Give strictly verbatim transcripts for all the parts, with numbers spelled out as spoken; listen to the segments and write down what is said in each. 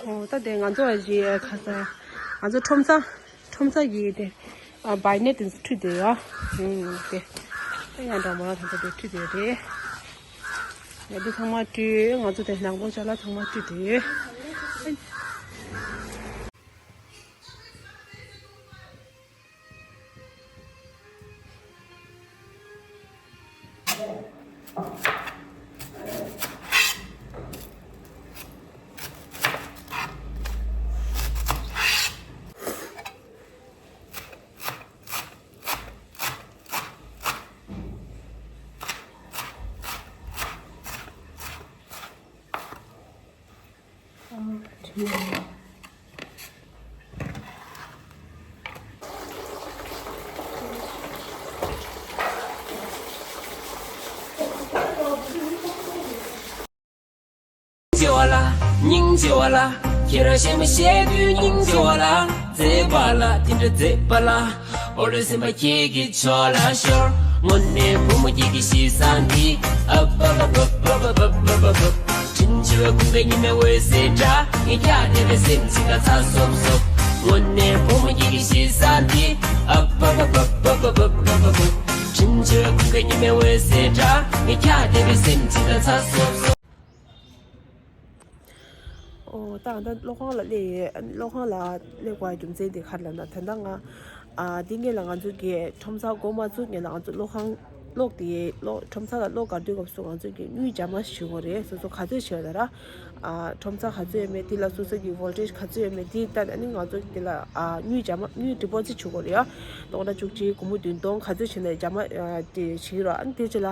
ཨོ་ད་དེ་ང་ཚོ་ཨ་ཅེ་ཁ་ས་ང་ཚོ་ཁྲོམ་ས་ཁྲོམ་ས་ཡི་དེ་ཨ་བའི་ནེ་དེ་ཚོ་ཁྲུས་དེ་ཡོད། ཨུམ་དེ་ད་ཡང་འདྲ་མོ་ལ་ད་ཚོ་དེ་ཁྲུས་དེ་རེད། ཡ་དེ་ཚང་མ་བཀྲུས། ང་ཚོ་དེ་ནང་ལོགས་ཅ་ལག་ཚང་མ་བཀྲུས་དེ་ཡོད། སྙིང་རྗེ་བ་ལ། སྙིང་རྗེ་བ་ལ། ཁྱེད་རང་གཞན་མ་བཤད་དུས་སྙིང་རྗེ་བ་ལ། མཛེས་པ་ལ་དེ་འདྲ་མཛེས་པ་ལ། འོ་ལོས་སེམས་པ་ཁྱེད་ཀྱི་ཕྱོགས་ལ་ཤོར། དངོས་གནས་བུ་མོ་ཁྱེད་ཀྱི་གཤིས་བཟང་འདི། ཨ་བ་བ་བ། དྲིན་ཆེ་བའི་ཀུན་དགའ་ཉི་མའི་འོད་ཟེར་འདྲ། ངས་ཀྱང་བདེ་བའི་སེམས་ཅིག་ལ་ཚ་སོབ་སོབ། དངོས་གནས་བུ་མོ་ཁྱེད་ཀྱི་གཤིས་བཟང་འདི། ཨ་བ་བ་བ། དྲིན་ཆེ་བའི་ཀུན་དགའ་ཉི་མའི་འོད་ཟེར་འདྲ། ངས་ཀྱང་བདེ་བའི་སེམས་ཅིག་ལ་ཚ་སོབ་སོབ། ཨོ་ད་ད་གློག་ཁང་ལ་སླེབས་ཡོད། གློག་ཁང་ལ་སླེབས་དགོས་རྒྱུ་མཚན་དེ་ག་རེ་ལབ་ན། ད་ལྟ་ང་ཨ་འདི་སྔོན་ལ་ང་ཚོ་གི་ཁྲོམ་ས་སྒོ་མ་བཙུགས་སྔོན་ལ་ང་ཚོ་གློག་ཁང་གློག་དེ་གློག་ཁྲོམ་ས་ལ་གློག་ག་དུས་སྐབས་སུ་ང་ཚོ་གི་དངུལ་རྒྱ་མ་ཞུ་དགོས་རེད། སོ་སོ་ག་ཚོད་བྱས་ད་ར་ཨ་ཁྲོམ་ས་ག་ཚོད་ཡོད་མེད། དེ་ལ་སོ་སོ་གི་ཝོལ་ཊེཇ་ག་ཚོད་ཡོད་མེད། དེ་ལྟ་ནས་ཨ་ནི་ང་ཚོ་དེ་ལ་ཨ་དངུལ་རྒྱ་མ་དངུལ་ཌི་པོ་ཛིཊ་ཞུ་དགོས་རེད་ཡ། སྟོང་ཕྲག་བཅུ་གཅིག་སྒོར་མོ་བདུན་སྟོང་ག་ཚོད་བྱས་ནས་རྒྱ་མ་ཨ་དེ་བྱེད་ཀྱི་རེད། ཨ་ནི་དེ་རྗེས་ལ།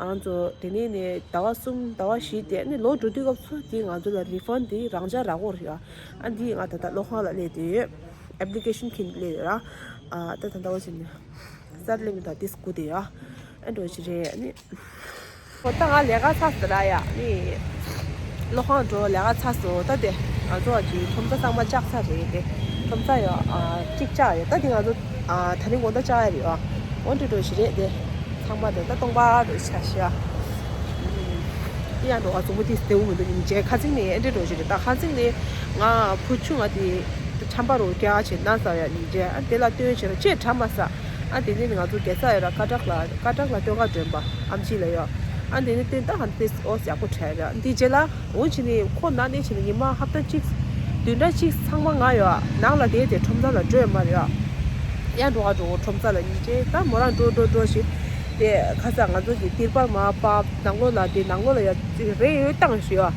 ང་ཚོ་དེ་ནས་ནས་ཟླ་བ་གསུམ་ཟླ་བ་བཞི་དེ་ནས་ལོ་འགྲོ་དུས་སྐབས་སུ་དེ་ང་ཚོ་ལ་རི་ཕན་དེ་རང་འཇགས་རག་གི་རེད་ཡ། ཨ་འདི་ང་ད་ལྟ་གློག་ཁང་ལ་སླེབས་དུས་ཨེབ་ལི་ཀེ་ཤན་འཁྱེར་སླེབས་ཡོད་ར། ཨ་ད་ད་ལྟ་བ་ཞིག་ནས་སར་སླེབས་མི་དང་དེ་སྒུག་དེ་ཡ། ཨ་འགྲོ་ཞིག་རེད། ཨ་ནི་ཨོ་ད་ང་ལས་ཀ་ཚར་སོང་ར་ཡ། ཨ་ནི་གློག་ཁང་འགྲོ་ལས་ཀ་ཚར་སོང་། ད་དེ་ང་ཚོ་ཨ་ཅེ་ཁྲོམ་ས་ཚང་མ་བཅག་ཚར་རེད། དེ་ཁྲོམ་ས་ཡོད་ཨ་གཅིག་བཅག་ཡོད། ད་དེ་ང་ཚོ་ཨ་ད་རིང་དགོང་དག་བཅག་ཡ་རེད་ཨ། འོ་འདྲ་འགྲོ་ཞིག་རེད་དེ། ཚང་མ་དེ་ད་སྟོང་པ་འགྲོ་ཆ་ཤ། དེ་ཡང་འགྲོ་བ་གཟུགས་པོ་དེ་བདེ་བོ་མི་འདུག་སྙིང་རྗེ། ཁ་ཚིག་ནས་ཨེ་འདྲ་འགྲོ་ཞིག་རེད། ད་ཁ་ཚིག་ནས་ང་བུ་ཆུང་ང་དེ་ཆམ་པ་རོ་རྒྱག་བྱེད་ན་ཟ་ཡ་སྙིང་རྗེ། ཨ་དེ་ལ་སྟོན་བྱེད་ར་ཅེས་དྲ་མ་ཟ། ཨ་དེ་ནས་ང་ཚོ་རྒྱལ་ས་ཡོད་ར་ཀ་བྲག་ལ་ཀ་བྲག་ལ་སྟོན་ཁ་སྒྲོན་པ་ཨམ་ཆི་ལ་ཡོད། ཨ་དེ་ནས་སྟོན་ད་ཧན་ཏེ་ཨོ་ཡག་པོ་བྲལ་ར་འདི་རྗེས་ལ། འོ་བྱས་ནས་ཁོ་ན་ནས་བྱས་ནས་ཉི་མ་ཧབ་ཏ་གཅིག་བདུན་ཕྲག་གཅིག་ཚང་མ་ང་ཡོད་ནང་ལ་བསྡད་དེ་ཁྲོམ་ས་ལ་འགྲོ་ཡོད་མ་རེད་ཨ། ཡང་འགྲོ་ག་འགྲོ་གོ་ཁྲོམ་ས་ལ་སྙིང་རྗེ། ད་མོ་རང་འགྲོ་འགྲོ་འགྲོ་ཞིག་དེ་ཁ་ས་ང་ཚོ་གི་ཏིར་པལ་མར་ཕབ། ནང་ལོགས་ལ་དེ་ནང་ལོགས་ལ་ཡ་ཅིག་རས་ཡོད་བཏང་ཞུ་ཡ།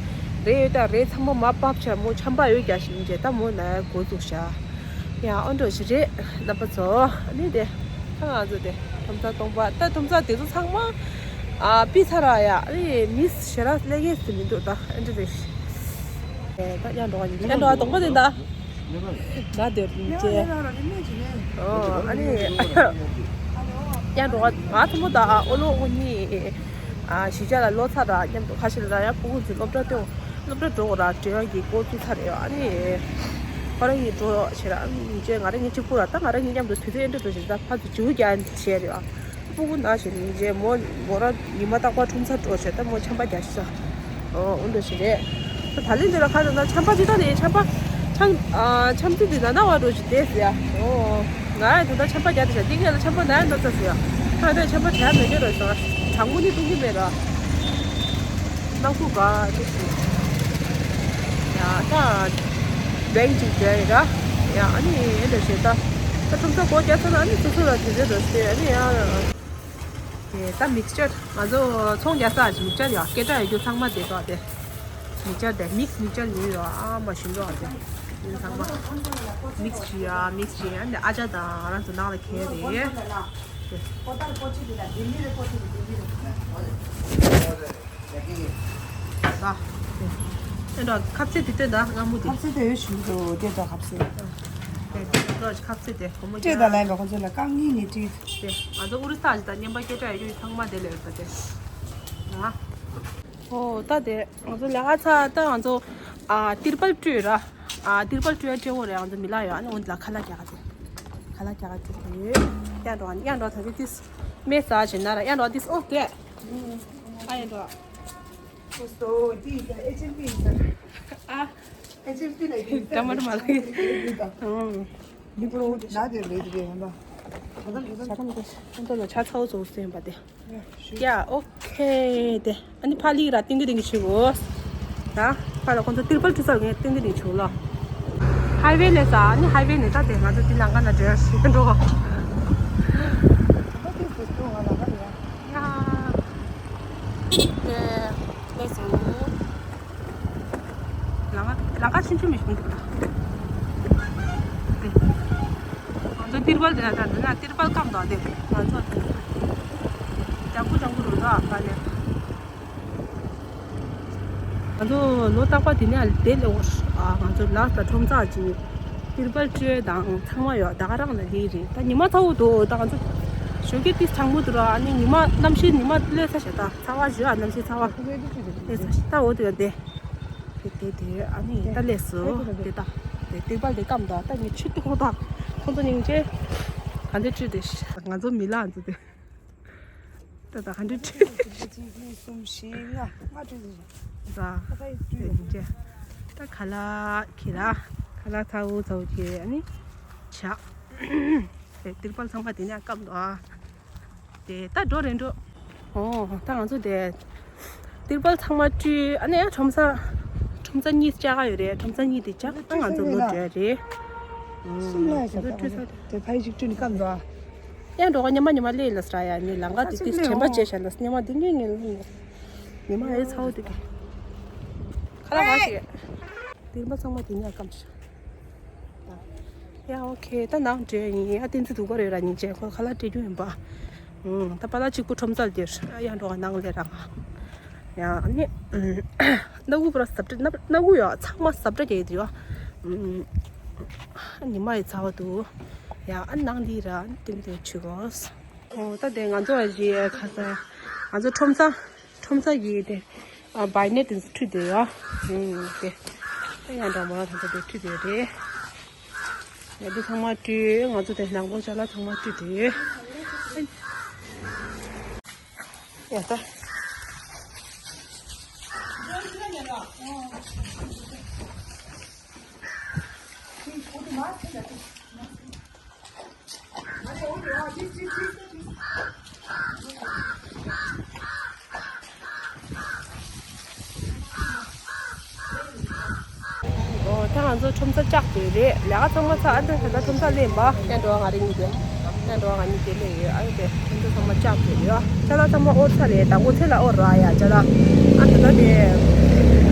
རས་ཡོད་བཏང་། རས་ཚང་མ་མར་ཕབ་བྱས་མོ་ཆམ་པ་ཡོད་རྒྱག་ཞིག་སྙིང་རྗེ། ད་མོ་ན་འགོ་འཛུགས་ཤག་ཡ་ཨོ་འགྲོ་ཞིག་རེད་རྣམ་པ་ཚོ། ཨ་ནི་དེ་ད་ང་ཚོ་དེ་ཁྲོམ་ས་སྟོང་པ་ད་ཁྲོམ་ས་དེ་ཚོ་ཚང་མ། ཨ་པི་ཚ་ར་ཡ། ཨ་ནི་མིས་ཞེ་ར་ལས་ཀས་སི་མི་འདུག་ད་ཨེ་འདྲ་རེད། ཨེ་ད་ཡང་འགྲོ་བ་ཡིན། ཡང་འགྲོ་བ་གདོང་པ་དེ་ད། ང་དེར་མི་བྱེད། ཨོ་ཨ་ནི། ཡང་འགྲོ་བ་ང་ཐུ་མོ་དང་ཨོ་ལོ་ཨོ་གཉིས། ཨ་གཞིས་ཆགས་ལ་ལོ་ཚ་ར་མཉམ་དུ་ཁ་ཤས་ལ་ཡང་ཕྲུ་གུ་ཚོ་སློབ་གྲྭ་སྟོན། སློབ་གྲྭ་འགྲོ་དགོས་ར་འབྲེལ་ཡོད་ཀྱི་འགོ་བཙུགས་ཚར་རེད་ཨ་ནི། ཁོ་རང་གཉིས་འགྲོ་བྱེད་ར་ཨ་ནི་མི་བྱེད། ང་རང་གཉིས་གཅིག་པུ་ར་ད་ང་རང་གཉིས་མཉམ་དུ་དུས་ཚོད་ཨེ་འདྲ་འགྲོ་བྱེད་ད་ཕར་ཚུར་འཇུ་རྒྱག་བྱེད་རེད་ཨ། སྤུ་གུ་ན་བྱེད་ནི་རྗེས་མོ་མོ་ར་ཉི་མ་རྟག་པར་ཁྲོམ་ས་འགྲོ་བྱེད་ད་མོ་ཆམ་པ་རྒྱག་ཤི་ས། ཨོ་འོ་འདྲ་ཞིག་རེད། ད་ད་ལན་འདི་ལ་ཁ་ན་ཆམ་པ་ཅི་ད་ནི་ཆམ་པ་ཆམ་ཨ་ཆམ་ཚིག་འདི་ན་ན་བ་འགྲོ་ཞིག་བསྡད་ཟེར་ཡ། ཨོ་ང་ཡ་དེ་ད་ཆམ་པ་རྒྱག་དེ་བྱ་འདི་ངས་ལ་ཆམ་པ་ན་ཡ་འགྲོ་ཚ་ཟེར་ཡ། ཁ་ད་ཆམ་པ་བྱ་མེད་འགྲོ་རེད་ཟེར། གྲང་མོ་ནི་གཏོང་གི་མེད་ར། ནང་ཁུག་ག་ཅིག་ཡ་ད། བེང་ཅིག་རྒྱག་ཡིན་ར། ཡ་ཨ་ནི་ཨེ་འདྲ་བྱེད་ད། ད་ཁྲོམ་ས་སྒོ་རྒྱག་ཚར་ན་ཨ་ནི་སོ་སོ་ལ་དེ་འདྲ་འགྲོ་ཤེས་ཨ་ནི་ཡ། དེ་ད་མིག་སི་ཅར་ང་ཚོ་ཚོང་རྒྱག་ས་ཅིག་མིག་སི་ཅར་ཡ་སྐད་གྲགས་ཡོད་རྒྱུ་ཚང་མ་དེ་ཏོག་དེ། མིག་སི་ཅར་དེ་མིག་སི་མིག་སི་ཅར་ཡོད་ཡོད་ཨ་མ་ཞིམ་རོགས་དེ། ཡིན་ཚང་མ། མིག་སི་ཅར་ཡ་མིག་སི་ཅར་ཡ་འདི་ཨ་ཅག་དང་ང་རང་ཚོ་ནང་ལ་ཁེལ་རེད། དེ། ཨ། དེ་འདྲ་ཁ་ཟས་དེ་སྟོན་ད་སྔ་མོ་དེ། ཁ་ཟས་དེ་ཡོད་ཞུ་གི་འདུག་དེ་ད་ཁ་ཟས། དེ་འདྲ་ཁ་ཟས་དེ་སྒོར་མོ་སྤྲད་ད་ལན་པ་ཁོ་ཚོ་ལ་རྐང་གཉིས་ནས་སྤྲད། དེ་ང་ཚོ་ཨུ་རི་ས་ཞིག་དང་མཉམ་པ་སྐད་གྲགས་ཡོད་རྒྱུ་ཚང་མ་དེ་ལ་ཡོད་པ་དེ། ཨ། ཨོ་ད་དེ་ང་ཚོ་ལས་ཀ་ཚར་ད་ང་ཚོ་ཨ་ཏིར་པལ་སྤྲོད་ར། ཨ་ཏིར་པལ་སྤྲོད་སྤྲད་འོ་རེད། ང་ཚོ་མི་ལ་ཡོད་ཨ་ནི་འོ་འདི་ལ་ཁ་ལག་རྒྱག་ག་དེ། ཁ་ལག་རྒྱག་ག་དེ་དེ། ཡང་འགྲོ་ཡང་འགྲོ་ད་དེ་ཏིས། མེ་ས་ཞིག་ན་ར་ཡང་འགྲོ་ཏིས་ཨོ་ཀེ། ཨ་ཡང་འགྲོ། ཨ། ཨེ་ཅན་པི་ཡིན་ས། ཨ། ད་མར་མ་ལ་ཡིན། ཨང་། ཁོང་ཚོ་ལ་ཆ་ཚ་བོ་བཟོ་སྲིད་པ་དེ། ཡ་ཨོ་ཁེ་དེ། ཨ་ནི་ཕ་ལི་ར་ཏིང་གི་རིང་ཆུ་བོ། ད་ཕ་ལ་ཁོང་ཚོ་ཏིར་པལ་ཁྲུ་ས་ངས་ཏིང་གི་རིང་ཆུ་ལོ། ཧའི་ཝེ་ལས་ས་ཨ་ནི་ཧའི་ཝེ་ནས་ད་དེ་ང་ཚོ་ཏི་ལང་ཀ་ན་འབྲེལ་ཞིག་འགྲོ། ཡ། དེ་ལས་སོ། ལང་ཀ་ལང་ཀ་ཆུང་ཆུང་མི་ཤོང་འདུག་ད། དེ། ང་ཚོ་ཏིར་པལ་དེ་ལ་ད་འདི་ན་ཏིར་པལ་སྐམ་དོ་དེ། ང་ཚོ་དེ། ལྗང་ཁུ་ལྗང་ཁུ་རུ་འདུག་ཨ་ཕ་ལེ། ང་ཚོ་ལོ་རྟག་པ་དེ་ནས་དེ་ལས་འོ་ཨ་ང་ཚོ་ལགས་དང་ཁྲོམ་ཚ་ཅིག་ཏིར་པལ་སྤྲོད་དང་ཚང་མ་ཡོད། ད་ག་རང་ལ་ལི་རེད། ད་ཉི་མ་ཚ་བོ་འདུག་ད་ང་ཚོ་ཞོགས་ཀས་ཏིས་གྲང་མོ་འདུག་ར། ཨ་ནི་ཉི་མ་གནམ་གཤིས་ཉི་མ་ལས་ཚ་ཞེ་ད་ཚ་བ་ཞུ་ཨ་གནམ་གཤིས་ཚ་བ་ལས་ཚ་ཞེ་ད་འོ་དེ་ཡོད་དེ། དེ་དེ་དེ་ཨ་ནི་ད་ལས་སུ་དེ་ད་དེ་ཏིར་པལ་དེ་སྐམ་ད་ད་ངས་ཆུ་ཏོག་ད་ཁོང་ཚོ་སྙིང་རྗེ། ག་འདྲ་བྲིས་དེ་ང་ཚོ་མི་ལ་ང་ཚོ་དེ། ད་ད་ག་འདྲ་བྲིས། གཅིག་གཉིས་གསུམ་བཞི་ལྔ་ལྔ་བྲིས་ཟེར། ད་ད་ད་ཡིན་ད་ཁ་ལག་ཁྱེར་ལ་ཁ་ལག་ཚ་བོ་ཚ་བོ་ཁྱེར་ཨ་ནི་ཆ། དེ་ཏིར་པལ་ཚང་མ་དེ་ནས་སྐམ་འདུག་ཨ། དེ་ད་འགྲོ་རེད་འགྲོ། ཨོ་ད་ང་ཚོ་དེ་ཏིར་པལ་ཚང་མ་བཀྲུས། ཨ་ནི་ཡང་ཁྲོམ་ས་ཁྲོམ་ས་གཉིས་བཅག་ག་ཡོད་རེད། ཁྲོམ་ས་གཉིས་དེ་བཅག་ད་ང་ཚོ་ལོ་བགྲོད་རེད། གསུམ་ལ་ཡ་ང་ཚོ་བཀྲུས་ས་དེ་ཕ་ཡི་ཅིག་བཀྲུས་ནས་སྐམ་འགྲོ་ཨ། ཡང་འགྲོ་ག་ཉི་མ་ཉི་མ་ལས་ལ་སྲ་ཡ་ནི་ལང་ཀ་དེ་དེ་དྲན་པ་བརྗེད་ཤག་ལ་ཉི་མ་དེ་ངས་ངས་ཉི་མ་ཨེ་ཚ་བོ་དེ་ག་ཁ་ལག་མ་ཞིག་ཏིར་པལ་ཚང་མ་དེ་ནས་སྐམ་ཤག་ཡ་ཨོ་ཁེ་ད་ནང་འདྲེ་ཡིན་ཡ་བསྟན་འཛིན་སྡུག་ག་རེ་ར་ཉིན་བྱས་ཁོ་ཁ་ལག་སྤྲད་རྒྱུ་ཡིན་པ། ཨུམ་ད་པ་ལ་གཅིག་པུ་ཁྲོམ་ས་ལ་དེར་ཡ་འགྲོ་ག་ནང་ལས་ར་ང་ཡ་ཨ་ནི་སྣ་དགུ་པུ་ར་ཟབ་སྤྲད་སྣ་སྣ་དགུ་ཡ་ཚང་མ་ཟབ་སྤྲད་རྒྱག་ཡོད་དེ་ཡ། ཨུམ་ཉི་མ་ཡི་ཚ་བ་འདུག་ཡ་ཨ་ནང་ལི་ར་ཏིང་ཏིང་ཆུ་གོ། ཨོ་ད་དེ་ང་ཚོ་ཨ་ཞེ་ཁ་ས་ང་ཚོ་ཁྲོམ་ས་ཁྲོམ་ས་ཡི་དེ་ཨ་བའི་ནེ་དེ་ཚོ་ཁྲུས་དེ་ཡོད། ཨུམ་དེ་ད་ཡང་འདྲ་མོ་ལ་ད་ཚོ་དེ་ཁྲུས་དེ་རེད། ཡ་དེ་ཚང་མ་ཁྲུས། ང་ཚོ་དེ་ནང་པོ་ཅ་ལག་ཚང་མ་ཁྲུས་དེ་ཡོད། ཡ་ད། ཨོ་ད་ང་ཚོ་ཁྲོམ་ས་བཅག་དེ་རེད། ལས་ཀ་ཚང་མ་ཚར། ཨ་ད་ད་ལྟ་ཁྲོམ་ས་ལེན་པ་ཡང་འགྲོ་བ་ང་རེ་གཉིས་དེ་ཡང་འགྲོ་བ་ང་གཉིས་དེ་ལེན་ཡོད། ཨ་ད་ཁྲོམ་ས་ཚང་མ་བཅག་དེ་རེད། ཨ་ཅ་ལག་ཚང་མ་ཨོར་ཚར་རེད། དང་པོ་ཚེ་ལ་ཨོར་ར་ཡ་ཅ་ལག་ཨ་ད་ད་དེ་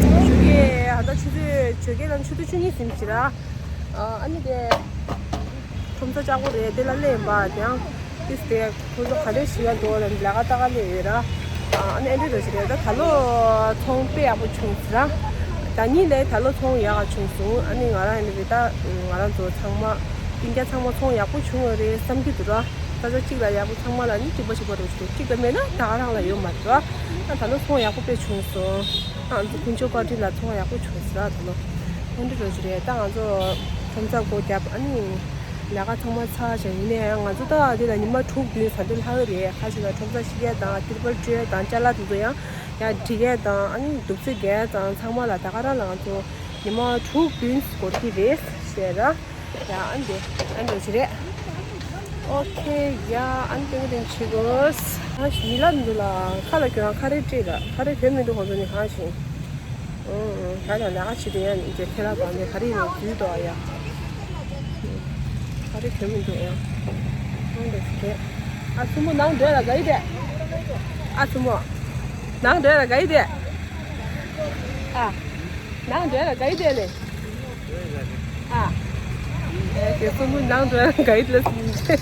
ཞོགས་ཀས་ཨ་ད་ཆུ་ཚོད་ཞོགས་ཀས་ལ་ཆུ་ཚོད་བཅུ་གཉིས་ཟིན་ཅི་ར། ཨ་ནི་དེ་ཁྲོམ་ས་ལྕགས་པོ་རེད། དེ་ལ་སླེབས་པ་དེ་ཡང་ཏིས་དེ་ཁོ་ཚོ་ག་རེ་ཞིག་ཡ་འགྲོ་ལ་ལས་ཀ་ལྟ་ག་སླེབས་ཡོད་ར། ཨ་ནི་ཨེ་འདྲ་རེད་ཟེར་རེད། ད་ད་ལོ་ཚོང་དཔེ་ཡག་པོ་བྱུང་ཟེར་ར། ད་ཉིན་ལས་ད་ལོ་ཚོང་ཡག་ག་བྱུང་སོང་། ཨ་ནི་ང་རང་ཡིན་རེད། ད་ང་རང་ཚོ་ཚང་མ་སྤུན་ཀྱག་ཚང་མ་ཚོང་ཡག་པོ་བྱུང་བ་རེད་བསམ་གྱི་འདུག་ར། ད་ཆ་གཅིག་ལ་ཡག་པོ་ཚང་མ་ལ་ནི་གཅིག་པ་གཅིག་པ་རེད་ཟེར། གཅིག་ལ་མེད་ན་ད་ག་རང་ལ་ཡོད་མ་རེད་ར། ཨ་ད་ལོ་ཚོང་ཡག་པོ་དཔེ་བྱུང་སོང་། ཨ་ང་ཚོ་དཀོན་མཆོག་བཀའ་དྲིན་ལ་ཚོང་ཡག་པོ་བྱུང་ཟེར་ར། ད་ལོ་འོན་ཏེ་རོ་ཞིག་རེད། ད་ང་ཚོ་ཁྲོམ་ས་སྒོ་བརྒྱབ། ཨ་ནི་ལས་ཀ་ཚང་མ་ཚར་བཞག་ཡིན་ནའི་ང་ཚོ་ད་འདི་ལ་ཉི་མ་དྲུག་བདུན་ཟ་འདོད་ལྷག་གི་རེད། ཁ་ཤས་ལ་ཁྲོམ་ས་ཤི་ཡ་དང་ཏིར་པལ་སྤྲོད་ཡ་དང་ཅ་ལག་དེ་ཚོ་ཡང་ཡང་སྒྲིག་ཡ་དང་། ཨ་ནི་འདུག་རྩེ་རྒྱག་ཡ་དང་ཚང་མ་ལ་ད་ག་རང་ལ་ང་ཚོ་ཉི་མ་དྲུག་བདུན་འགོར་གྱི་རེད་ཟེར་ར། ཡ་ཨ་འདི་ཨ་འདི་ཞིག་རེད། ཨོ་ཁེ། ཡ་ཨ་འདི་ཏིང་ཏིང་བྱེད་དགོས། ཨ་ཞིག་མི་ལབ་འདུག་ལ། ཁ་ལ་གྱོན་ཁ་རེ་སྤྲད་ལ་ཁ་རེ་གྱོན་མི་འདུག་ཁོང་ཚོ་ནི་ཧ་ཞིང་། ཨོ་ཨོ་ད་ལ་ལས་ཀ་བྱེད་དུ་ཡ་ནི་ཁྱེད་ཁེ་ལ་བ་ནི་ག་རེ་ཡིན་ནོ་དུས་དོ་ཡ། ཁ་རེ་གྱོན་མི་འདུག་ཡ། ཨ་འདི་ཞིག་རེད། ཨ་སྲུ་མོ་ནང་འགྲོ་ལ་ག་ཡི་དེ། ཨ་སྲུ་མོ་ནང་འགྲོ་ལ་ག་ཡི་དེ། ཨ། ནང་འགྲོ་ཡ་ལ་ག་ཡི་དེ་ལེ། ཨ། ཨེ་དེ་སོ་མོ་ནང་འགྲོ་ཡ་ལ་ག་ཡི་དེ་ལ་སིན་ཏེ།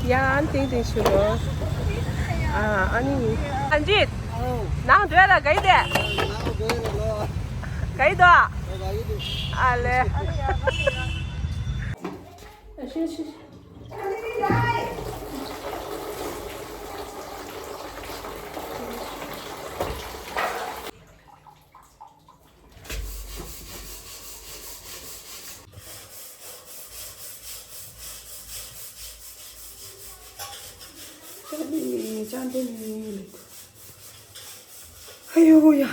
ཡ་ཨན་ཏིང་ཏིང་ཞུ་གོ། ཨ་ཨ་ནི་ཨན་ཇིད། ནང་འགྲོ་ཡ་ལ་ག་ཡི་དེ། ག་ཡི་དོ། ཨ་ལེ། ཤི་ཤི། ཅང་ཏེ་ནི་ཅང་ཏེ་ནི་ལེགས། ཨ་ཡོ་ཡ།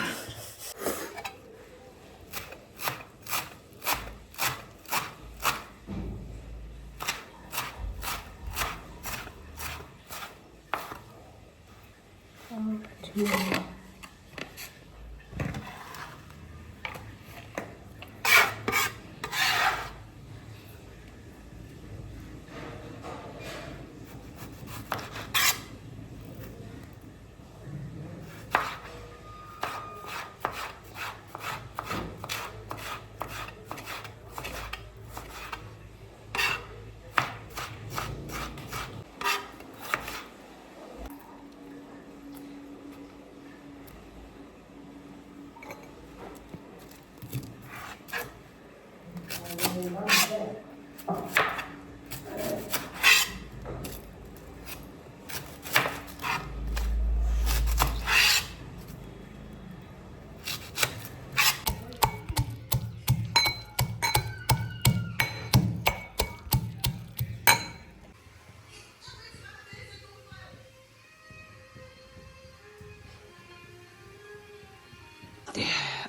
དེ་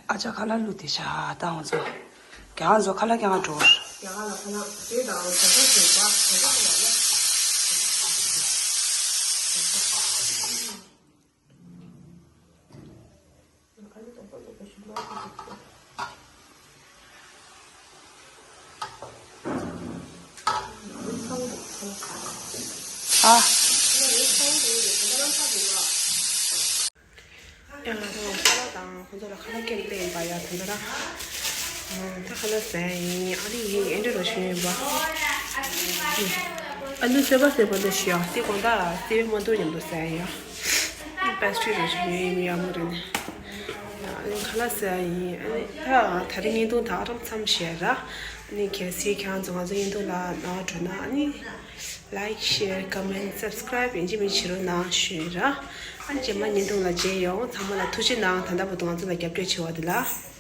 ཨ་ཅག་ཁ་ལག་བླུགས་ཏེ་བཞག་ད་ང་ཚོ་རྒྱ་ང་ཚོ་ཁ་ལག་རྒྱ་ང་འགྲོ། རྒྱ་གར་ལ་ཁ་ལག་དེ་དང་ཟ་ཁང་ཞིག་པ་ཟ་ཁང་ལ་ལ། ཨ། ཡང་ང་ཚོ་ཁ་ལག་དང་ཁོང་ཚོ་ལ་ཁ་ལག་སྐྱེལ་སླེབས་ཡིན་པ་ཡ་དོན་དག་ར། ད་ཁ་ལག་ཟ་ཡིན། ཨ་ནི་ཡིན་ཨེ་འདྲ་རོ་ཞུ་ཡིན་པ། ཨ་ནི་སེ་བ་སེ་བ་འདི་ཞུ་ཡ་དེ་གོང་ད་སེ་བའི་མ་འདུག་མཉམ་དུ་ཟ་ཡ་ཡ། པེ་སི་ཊི་རི་རེ་ཞིག་ཉོས་ཡིན་ཡག་མོ་རེད་ནས། ཨ་ནི་ཁ་ལག་ཟ་ཡིན། ཨ་ནི་ད་ད་རིང་བརྙན་ཐུང་ད་ག་རང་མཚམས་བཞག་ར། ཨ་ནི་གལ་སྲིད་ཁྱེད་རང་ཚོ་ང་ཚོ་བརྙན་ཐུང་ལ་ནང་འགྲོ་ན་ཨ་ནི་ལའིཀ་ཤེར་ཀོ་མེན་སབ་སི་ཀ་རའིབ་ཡིན་གཅིག་མིན་གཅིག་བྱེད་རོགས་གནང་ཞུ་ཡིན་ར། ཨ་ནི་རྗེས་མ་བརྙན་ཐུང་ལ་མཇལ་ཡོང་། ཚང་མ་ལ་ཐུགས་རྗེ་གནང་། ད་ལྟ་བར་དུ་ང་ཚོ་ལ་རྒྱབ་སྐྱོར་བྱེད་པ་དེ་ལ།